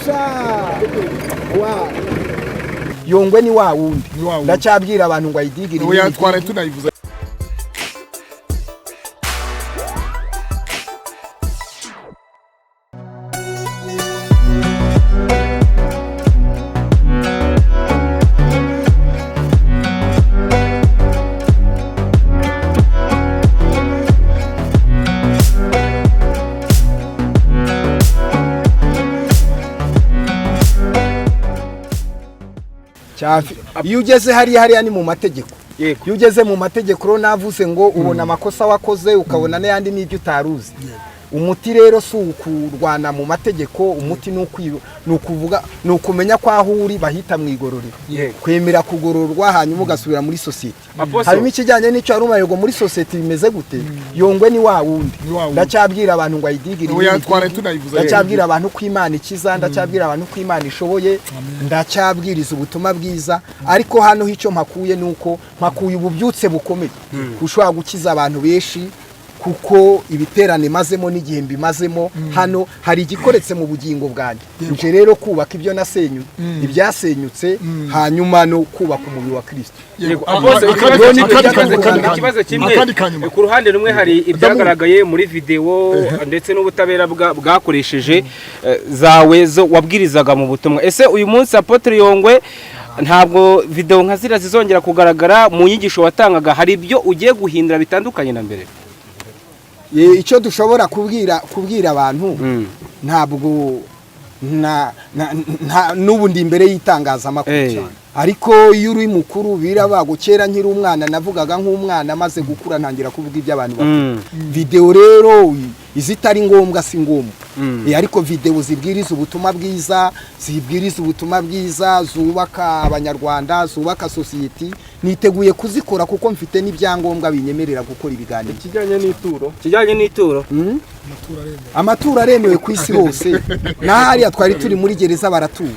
Sha wa Yongwe ni wa wundi. Ni wa wundi. Ndacyabwira abantu ngo ayidigire. Oya, twaraye tunayivuze. Iyo ugeze hariya, hariya ni mu mategeko. Yego. Iyo ugeze mu mategeko rero, navuze ngo ubona amakosa wakoze, ukabona n'ayandi n'ibyo utari uzi. Umuti rero si ukurwana mu mategeko, umuti ni ukuvuga, ni ukumenya ko aho uri bahita mu igororero. Yego. Kwemera kugororwa, hanyuma ugasubira muri sosiyete. Apostle. Harimo ikijyanye n'icyo wari umaye ngo muri sosiyete bimeze gute. Yongwe ni wa wundi. Ni wa wundi. Ndacyabwira abantu ngo ayidigire. Oya, twaraye tunayivuze. Ndacyabwira abantu ko Imana ikiza, ndacyabwira abantu ko Imana ishoboye, ndacyabwiriza ubutumwa bwiza. Ariko hano icyo mpakuye ni uko mpakuye ububyutse bukomeye ushobora gukiza abantu benshi, kuko ibiterane mazemo n'igihe mbimazemo hano hari igikoretse mu bugingo bwanjye. Nje rero kubaka ibyo nasenyu, ibyasenyutse, hanyuma no kubaka umubiri wa Kirisito. Yego. Apostle, ikibazo kimwe. Akandi kanyuma. Ku ruhande rumwe hari ibyagaragaye muri videwo ndetse n'ubutabera bwakoresheje zawe zo wabwirizaga mu butumwa. Ese uyu munsi, Apotre Yongwe, ntabwo videwo nka ziriya zizongera kugaragara mu nyigisho watangaga? Hari ibyo ugiye guhindura bitandukanye na mbere? Icyo dushobora kubwira abantu, ntabwo n'ubu ndi imbere y'itangazamakuru cyane, ariko iyo uri mukuru birabago. Kera nkiri umwana navugaga nk'umwana, maze gukura ntangira kuvuga iby'abantu bakuru. Videwo rero izitari ngombwa si ngombwa. Ariko videwo zibwiriza ubutumwa bwiza, zibwiriza ubutumwa bwiza zubaka Abanyarwanda, zubaka sosiyete, niteguye kuzikora kuko mfite n'ibyangombwa binyemerera gukora ibiganiro. Ikijyanye n'ituro? Kijyanye n'ituro. Amaturo aremewe ku isi hose, n'ahariya twari turi muri gereza baratura.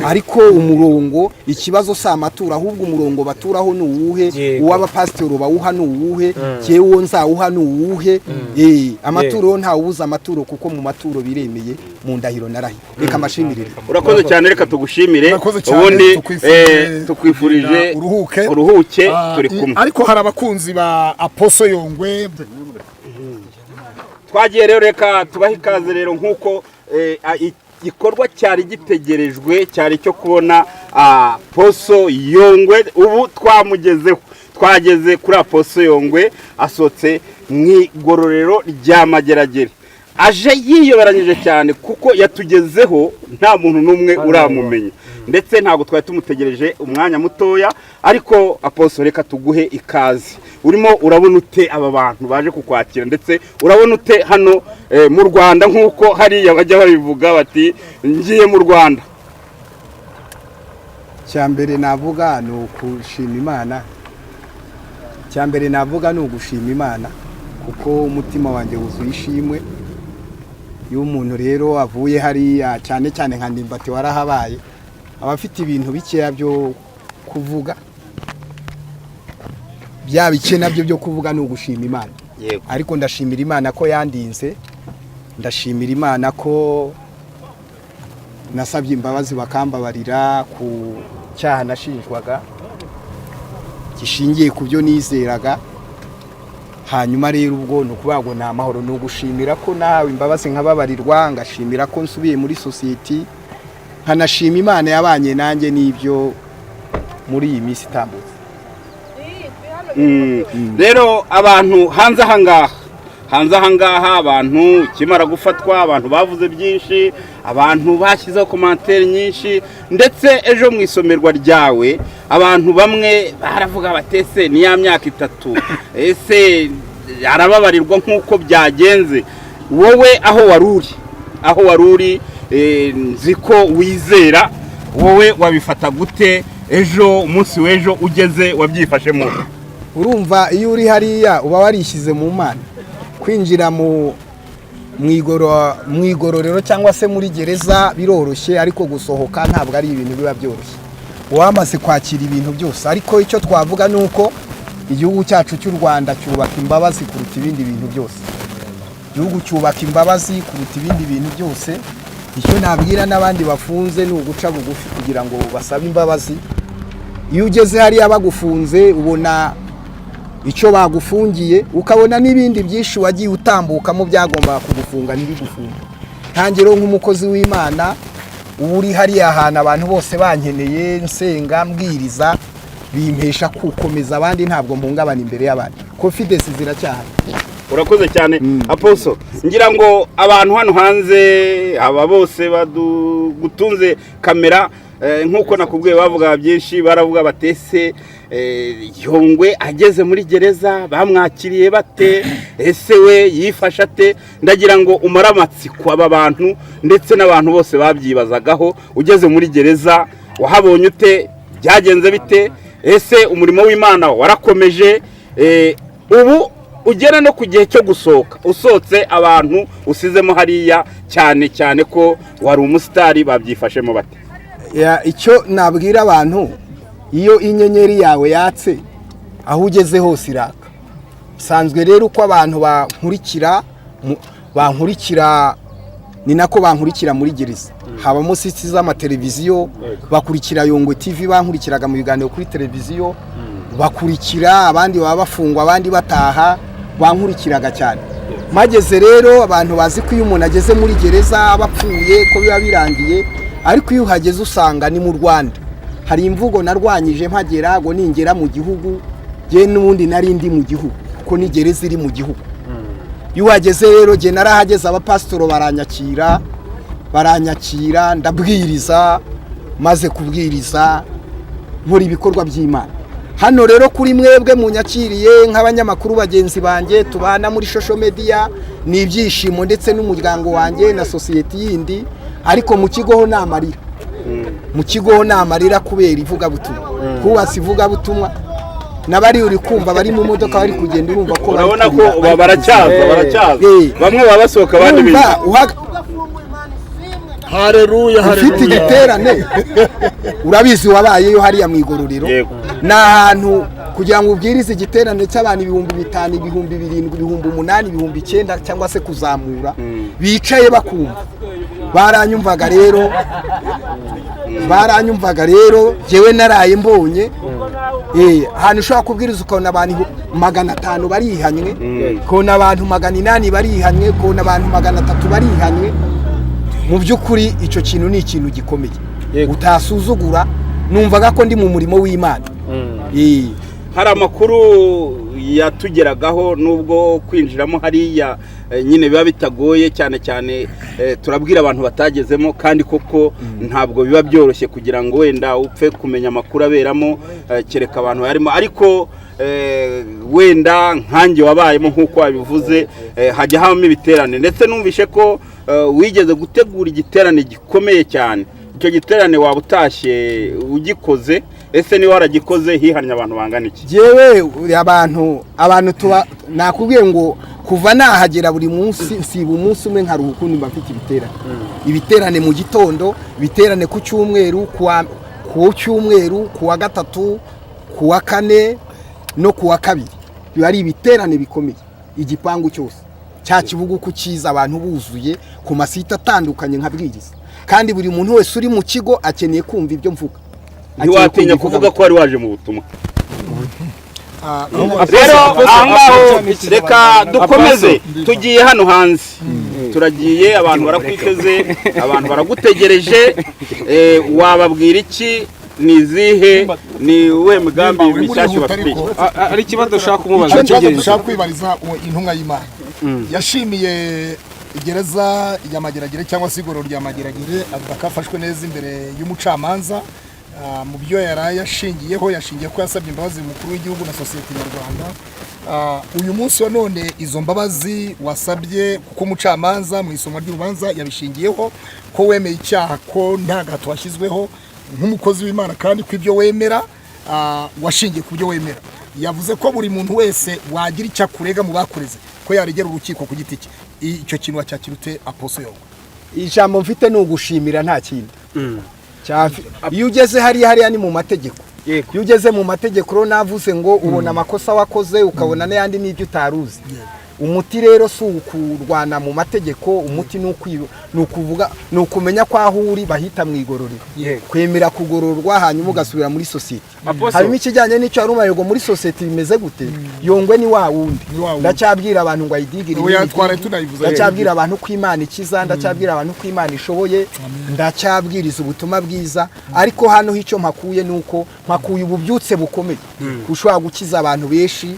Ariko umurongo, ikibazo si amaturo, ahubwo umurongo baturaho ni uwuhe? Uw'abapasitoro bawuha ni uwuhe? Jyewe uwo nzawuha ni uwuhe? Amaturo yo ntawubuza amaturo, kuko mu maturo biremeye mu ndahiro narahiye. Reka mbashimirire. Urakoze cyane, reka tugushimire. Urakoze cyane, Ubundi tukwifurije tukwifurije uruhuke. Uruhuke. Ah, Turi kumwe. Ariko hari abakunzi ba Apostle Yongwe. Twagiye rero, reka tubahe ikaze rero nk'uko igikorwa cyari gitegerejwe cyari cyo kubona Apostle Yongwe. Ubu twamugezeho, twageze kuri Apostle Yongwe asohotse mu igororero rya Mageragere, aje yiyoberanyije cyane kuko yatugezeho nta muntu n'umwe uramumenya, ndetse ntabwo twari tumutegereje umwanya mutoya. Ariko Apostle, reka tuguhe ikaze. Urimo urabona ute aba bantu baje kukwakira, ndetse urabona ute hano mu Rwanda, nk'uko hariya bajya babivuga bati ngiye mu Rwanda? Icya mbere navuga ni ukushima Imana. Icya mbere navuga ni ugushima Imana, kuko umutima wanjye wuzuye ishimwe. Iyo umuntu rero avuye hariya, cyane cyane nka Ndimbati warahabaye, aba afite ibintu bikeya byo kuvuga. Bya bike nabyo byo kuvuga ni ugushima Imana. Ariko ndashimira Imana ko yandinze, ndashimira Imana ko nasabye imbabazi bakambabarira ku cyaha nashinjwaga gishingiye ku byo nizeraga. Hanyuma rero ubwo ni ukuvuga ngo ni amahoro, ni ugushimira ko nawe imbabazi nkababarirwa, ngashimira ko nsubiye muri sosiyete, nkanashima Imana yabanye nanjye n'ibyo muri iyi minsi itambutse. Rero abantu hanze ahangaha, abantu ukimara gufatwa, abantu bavuze byinshi, abantu bashyizeho commentaires nyinshi, ndetse ejo mu isomerwa ryawe abantu bamwe baravuga bati: "Ese ni ya myaka 3? Ese arababarirwa nk'uko byagenze?" Wowe aho wari uri, nzi ko wizera, wowe wabifata gute ejo, umunsi w'ejo ugeze wabyifashemo? Urumva, iyo uri hariya uba warishyize mu Mana. Kwinjira mu igororero cyangwa se muri gereza biroroshye, ariko gusohoka ntabwo ari ibintu biba byoroshye. Wamaze kwakira ibintu byose. Ariko icyo twavuga ni uko igihugu cyacu cy'u Rwanda cyubaka imbabazi kuruta ibindi bintu byose. Igihugu cyubaka imbabazi kuruta ibindi bintu byose. Icyo nabwira n'abandi bafunze ni uguca bugufi kugira ngo basabe imbabazi. Iyo ugeze hariya bagufunze, ubona icyo bagufungiye, ukabona n'ibindi byinshi wagiye utambukamo byagombaga kugufunga ntibigufunge. Ntangiro nk'umukozi w'Imana uba uri hariya hantu, abantu bose bankeneye, nsenga, mbwiriza, bimpesha kukomeza abandi. Ntabwo mpungabana imbere y'abandi, confidence ziracyahari. Urakoze cyane, Apostle. Ngira ngo abantu hano hanze, aba bose badugutunze kamera, nk'uko nakubwiye, bavuga byinshi. Baravuga batese Yongwe ageze muri gereza bamwakiriye bate? Ese we yifashe ate? Ndagira ngo umare amatsiko aba bantu ndetse n'abantu bose babyibazagaho. Ugeze muri gereza wahabonye ute? Byagenze bite? Ese umurimo w'Imana warakomeje? Ubu ugera no ku gihe cyo gusohoka, usohotse abantu usizemo hariya, cyane cyane ko wari umusitari, babyifashemo bate? Icyo nabwira abantu, iyo inyenyeri yawe yatse, aho ugeze hose iraka. Sanzwe rero uko abantu bankurikira bankurikira, ni nako bankurikira muri gereza. Habamo site z'amateleviziyo, bakurikira Yongwe TV, bankurikiraga mu biganiro kuri televiziyo, bakurikira abandi baba bafungwa, abandi bataha, bankurikiraga cyane. Mageze rero, abantu bazi ko iyo umuntu ageze muri gereza aba apfuye, ko biba birangiye, ariko iyo uhageze usanga ni mu Rwanda. Hari imvugo narwanyije mpagera ngo ningera mu gihugu, jye n'ubundi nari ndi mu gihugu, kuko ni gereza iri mu gihugu. Iyo uhageze rero, jye narahageze, abapasitoro baranyakira, baranyakira, ndabwiriza. Maze kubwiriza, nkora ibikorwa by'Imana. Hano rero kuri mwebwe munyakiriye nk'abanyamakuru bagenzi banjye tubana muri social media, ni ibyishimo, ndetse n'umuryango wanjye na sosiyete yindi. Ariko mu kigo ho ni amarira, mu kigo ho ni amarira kubera ivugabutumwa, kubatse ivugabutumwa n'abari uri kumva bari mu modoka bari kugenda, urumva ko bari Urabona ko kurira, bari baracyaza, baracyaza. Bamwe baba basohoka, abandi urumva binjira. Hareruya! Ufite Hareruya! igiterane, urabizi, wabayeyo hariya mu igororero. Yego. Ni ahantu kugira ngo ubwirize igiterane cy'abantu 5000, 7000, 8000, 9000 cyangwa se kuzamura, bicaye bakumva. Baranyumvaga rero, baranyumvaga rero. Jyewe naraye mbonye ahantu ushobora kubwiriza ukabona abantu 500 barihanywe, ukabona abantu 800 barihanywe, ukabona abantu 300 barihanywe. Mu by'ukuri icyo kintu ni ikintu gikomeye utasuzugura. Numvaga ko ndi mu murimo w'Imana. Hari amakuru yatugeragaho, nubwo kwinjiramo hariya nyine biba bitagoye cyane cyane, turabwira abantu batagezemo, kandi koko ntabwo biba byoroshye kugira ngo wenda upfe kumenya amakuru aberamo, kereka abantu barimo. Ariko wenda nkanjye wabayemo, nk'uko wabivuze, hajya habamo ibiterane, ndetse numvishe ko wigeze gutegura igiterane gikomeye cyane. Icyo giterane waba utashye ugikoze? Ese niba waragikoze, hihannye abantu bangana iki? Jewe abantu tuba, nakubwiye ngo kuva nahagera buri munsi nsiba umunsi umwe nkaruhuka undi, mba mfite ibiterane. Ibiterane mu gitondo, ibiterane ku cyumweru, ku cyumweru, ku wa gatatu, ku wa kane no ku wa kabiri, biba ari ibiterane bikomeye. Igipangu cyose cya kibuga uko kiza, abantu buzuye ku masite atandukanye, nkabwiriza, kandi buri muntu wese uri mu kigo akeneye kumva ibyo mvuga. Akeneye Ntiwatinya kumva kuvuga ko wari waje mu butumwa? Ah, Rero aho ngaho reka dukomeze. Tugiye hano hanze, turagiye, abantu barakwiteze, abantu baragutegereje. Wababwira iki? Ni izihe, ni uwuhe migambi Urimo mishyashya urihuta ubafitiye? ariko. Ari ikibazo ushaka kumubaza Icyo kibazo cy'ingenzi. dushaka kwibariza uwo intumwa y'Imana yashimiye gereza ya Mageragere cyangwa se igororo rya Mageragere, avuga ko afashwe neza imbere y'umucamanza. Mu byo yari yashingiyeho, yashingiye ko yasabye imbabazi umukuru w'igihugu na sosiyete nyarwanda. Uyu munsi wa none, izo mbabazi wasabye, kuko umucamanza mu isomwa ry'urubanza yabishingiyeho ko wemeye icyaha, ko nta gahato washyizweho nk'umukozi w'Imana, kandi ko ibyo wemera, washingiye ku byo wemera, yavuze ko buri muntu wese wagira icyo akurega mu bakureze ko yaregera urukiko ku giti cye. Icyo kintu wacyakira ute, Apostle Yongwe? Ijambo mfite ni ugushimira, nta kindi. Iyo ugeze hariya, hariya ni mu mategeko. Iyo ugeze mu mategeko rero, navuze ngo ubona amakosa wakoze, ukabona n'ayandi n'ibyo utari uzi. Umuti rero si ukurwana mu mategeko, umuti ni ukuvuga, ni ukumenya ko aho uri bahita mu igororero, kwemera kugororwa hanyuma ugasubira muri sosiyete. Harimo ikijyanye n'icyo wari umaye muri sosiyete bimeze gute? Yongwe ni wa wundi. Ndacyabwira abantu ngo ayidigire, ndacyabwira abantu ko Imana ikiza, ndacyabwira abantu ko Imana ishoboye, ndacyabwiriza ubutumwa bwiza. Ariko hano icyo mpakuye ni uko mpakuye ububyutse bukomeye ushobora gukiza abantu benshi,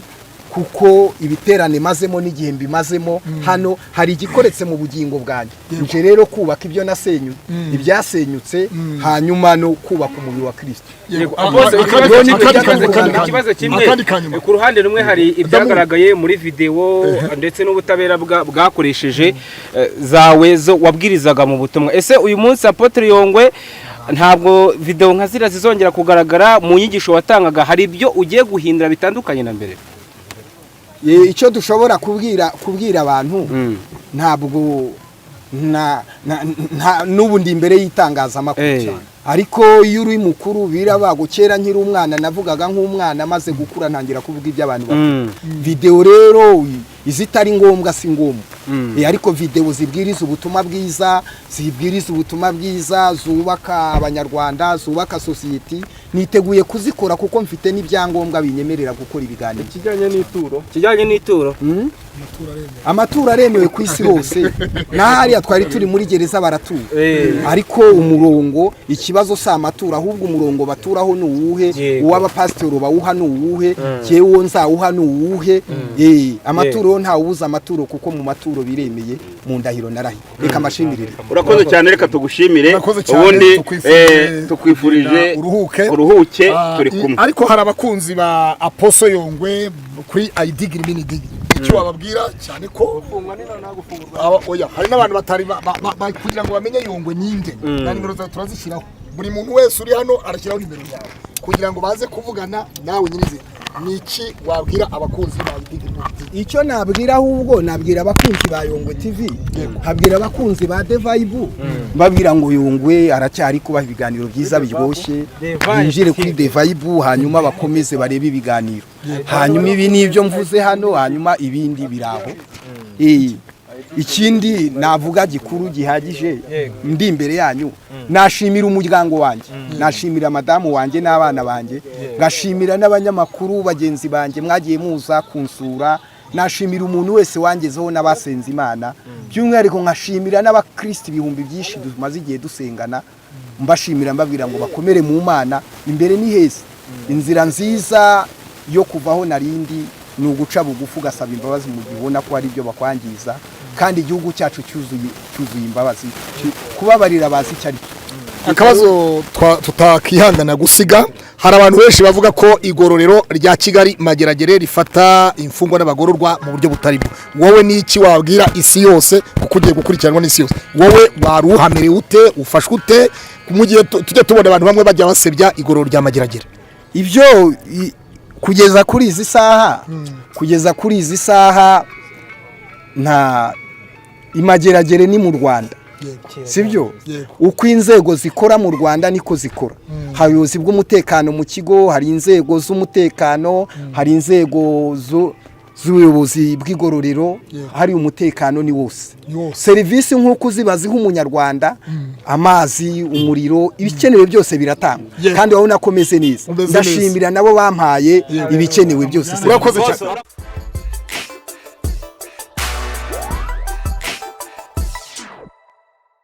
kuko ibiterane mazemo n'igihe mbimazemo hano hari igikoretse mu bugingo bwanjye. Nje rero kubaka ibyo nasenyutse, ibyasenyutse, hanyuma no kubaka umubiri wa Kristo. Ikibazo kimwe, ku ruhande rumwe hari ibyagaragaye muri video ndetse n'ubutabera bwakoresheje zawe zo wabwirizaga mu butumwa. Ese uyu munsi Apotre Yongwe ntabwo video nka ziriya zizongera kugaragara mu nyigisho watangaga? Hari ibyo ugiye guhindura bitandukanye na mbere? Icyo dushobora kubwira abantu, ntabwo n'ubu ndi imbere y'itangazamakuru, ariko iyo uri mukuru birabago. Kera nkiri umwana navugaga nk'umwana, maze gukura ntangira kuvuga iby'abantu bakuru. Video rero izitari ngombwa si ngombwa, ariko video zibwiriza ubutumwa bwiza, zibwiriza ubutumwa bwiza zubaka abanyarwanda, zubaka sosiyete, niteguye kuzikora kuko mfite n'ibyangombwa binyemerera gukora ibiganiro. Kijyanye n'ituro, amaturo aremewe ku isi hose, n'ahariya twari turi muri gereza baratura. Ariko umurongo, ikibazo si amaturo, ahubwo umurongo baturaho ni uwuhe? Uw'abapasiteri bawuha ni uwuhe? Jyewe nzawuha ni uwuhe? Amaturo ntawubuza amaturo, kuko mu maturo biremeye mu ndahiro narahiye. Reka mbashimirire. Urakoze cyane, reka tugushimire. Ubundi tukwifurije uruhuke, turi kumwe. Ariko hari abakunzi ba Aposo Yongwe kuri Ayidigiri Mini Digiri, icyo wababwira cyane ko oya, hari n'abantu batari kugira ngo bamenye Yongwe ninde, na nimero zawe turazishyiraho. Buri muntu wese uri hano arashyiraho nimero yawe kugira ngo baze kuvugana nawe nyirizina. Ni iki wabwira abakunzi ba Ayidigiri Mini Digiri? Icyo nabwira ahubwo, nabwira abakunzi ba Yongwe TV, nkabwira abakunzi ba The Vibe, mbabwira ngo Yongwe aracyari kubaha ibiganiro byiza biryoshye, binjire kuri The Vibe hanyuma bakomeze barebe ibiganiro. Hanyuma ibi ni ibyo mvuze hano, hanyuma ibindi biraho. Ikindi navuga gikuru gihagije ndi imbere yanyu, nashimira umuryango wanjye, nashimira madamu wanjye n'abana banjye, ngashimira n'abanyamakuru bagenzi banjye mwagiye muza kunsura, nashimira umuntu wese wangezeho n'abasenze Imana, by'umwihariko nkashimira n'abakristo ibihumbi byinshi tumaze igihe dusengana, mbashimira mbabwira ngo bakomere mu Mana, imbere ni heza. Inzira nziza yo kuvaho narindi ni uguca bugufi ugasaba imbabazi mu gihe ubona ko hari ibyo bakwangiza, kandi igihugu cyacu cyuzuye imbabazi, kubabarira bazi icyo ari cyo. Akabazo tutakihangana gusiga, hari abantu benshi bavuga ko igororero rya Kigali Mageragere rifata imfungwa n'abagororwa mu buryo butari bwo. Wowe n'iki wabwira isi yose, kuko ugiye gukurikiranwa n'isi yose? Wowe waruhamerewe ute, ufashwe ute mu gihe tujya tubona abantu bamwe bajya basebya igororero rya Mageragere? Ibyo kugeza kuri izi saha, kugeza kuri izi saha nta imageragere ni mu Rwanda, sibyo? Uko inzego zikora mu Rwanda niko zikora. Hari ubuyobozi bw'umutekano mu kigo, hari inzego z'umutekano, hari inzego z'ubuyobozi bw'igororero, hari umutekano ni wose. Serivisi nk'uko zibaziho umunyarwanda, amazi, umuriro, ibikenewe byose biratangwa, kandi urabona ko meze neza. Ndashimira nabo bampaye ibikenewe byose. Urakoze cyane.